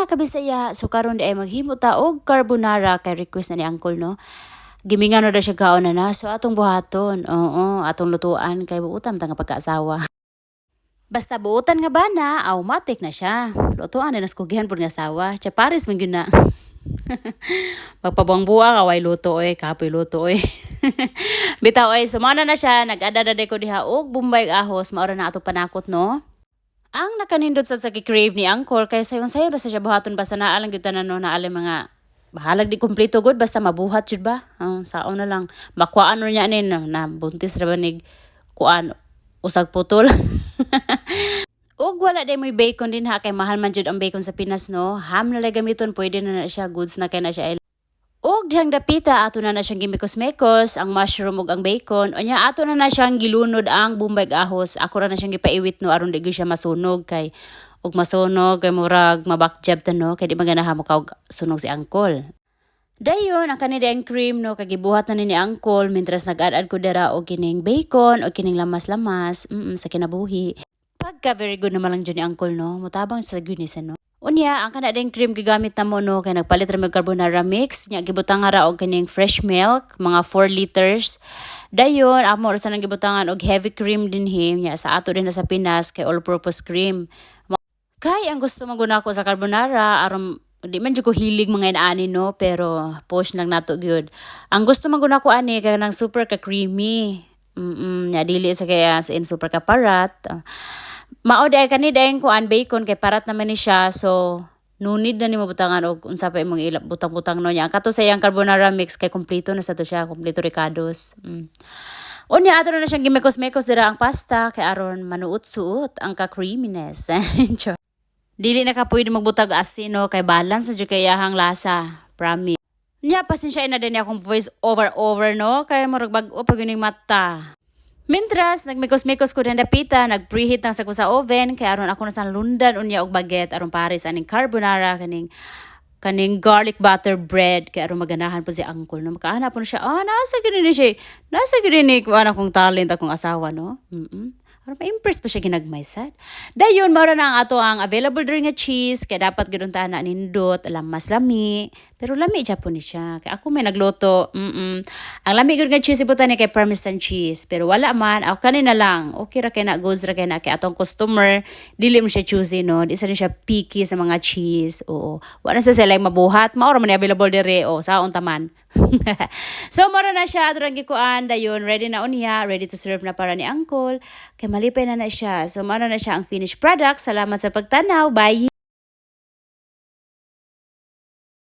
Mga kabisaya, so karon di ay maghimo ta og carbonara kay request na ni Uncle, no. Gimingan na daw siya kaon na na. So atong buhaton. Oo, atong lutuan kay buutan ta nga pagkaasawa. Basta buutan nga bana, automatic na siya. Lutuan na nas kugihan pud nga asawa. Siya pares man gyud na. Magpabuang-buang away luto oy, kapoy luto oy. Bitaw oy, so mao na na siya, nag-add ko diha og bumbay ahos, mao ra na ato panakot, no. Ang nakanindot sad sa gi-crave ni Uncle kay sayon-sayon ra sa siya buhaton, basta naa lang gyud tanan, no, naa lang mga bahalag di kumpleto gud, basta mabuhat jud ba. Saon na lang makuhaan ra niya ani na, na buntis ra ba nig kuan usag putol. Ug wala day mo'y bacon din ha, kay mahal man jud ang bacon sa Pinas, no. Ham na lang gamiton, pwede na na siya, goods na kay na siya. Ug dihang dapita ato na na siyang gimekos-mekos ang mushroom ug ang bacon. Unya ato na na siyang gilunod ang bumbay ahos. Ako ra na siyang gipaiwit, no, aron di gyud siya masunog, kay ug masunog kay murag mabakjab ta, no, kay di maganahan mo kaog sunog si Uncle. Dayon ang kani ang cream, no, kay gibuhat na ni Uncle mientras nag-add ko dira og kining bacon o kining lamas-lamas sa kinabuhi. Pagka very good naman lang dyan ni Uncle, no, mutabang sa gyud ni sa, no. Unya, ang kana din cream gigamit na mo, no, kay nagpalit ra mig carbonara mix nya, gibutang ra og kining fresh milk, mga 4 liters. Dayon amo ra sa nang gibutangan og heavy cream dinhi nya sa ato din na sa Pinas kay all purpose cream. Kay ang gusto man gud nako sa carbonara, aron di man jud ko hilig mga inaani, no, pero push lang nato gyud. Ang gusto man gud nako ani kay nang super ka creamy. Nya dili sa kaya sa in super ka parat. Mao di ay kani dayon kuan bacon kay parat naman ni siya, so no need na nimo butangan og unsa pa imong ilap butang-butang, no, nya. Ang kato sa iyang carbonara mix kay kompleto na sa to siya, kompleto rekados. Unya ato na siyang gimekos-mekos dira ang pasta kay aron manuot-suot ang ka-creaminess. Dili na ka pwede magbutag asin, no, kay balance na jud kay iyahang lasa, promise. Nya pasensya na din akong voice over over, no, kay murag bag-o pa gyud ning mata. Mintras nagmekos-mekos ko din dapita, nag-preheat lang sa ko sa oven kay aron ako na sa lundan unya og baguette aron pares aning carbonara, kaning garlic butter bread, kay aron maganahan po si Uncle, no. Makaana po na siya, ah, nasa gyud ni siya, nasa gyud ni kuan akong talent akong asawa, no. Aron ma-impress pa siya ginagmay sad. Dayon mao ra na ang ato ang available diri nga cheese kay dapat gyud unta na nindot, alam mas lami, pero lami japon ni siya. Kay ako may nagluto. Ang lami gyud nga cheese ibutan ni kay Parmesan cheese, pero wala man, ako kani na lang. Okay ra kay na, goods ra kay na, kay atong customer dili mo siya choosy, no. Di sa rin siya picky sa mga cheese. Oo. Wala sa sila mabuhat, mao ra man ni available diri o saon taman. So mao ra na siya ato rang gikuan, dayon ready na unya, ready to serve na para ni Uncle. Kay malipay na na siya. So mao na na siya ang finished product. Salamat sa pagtanaw. Bye.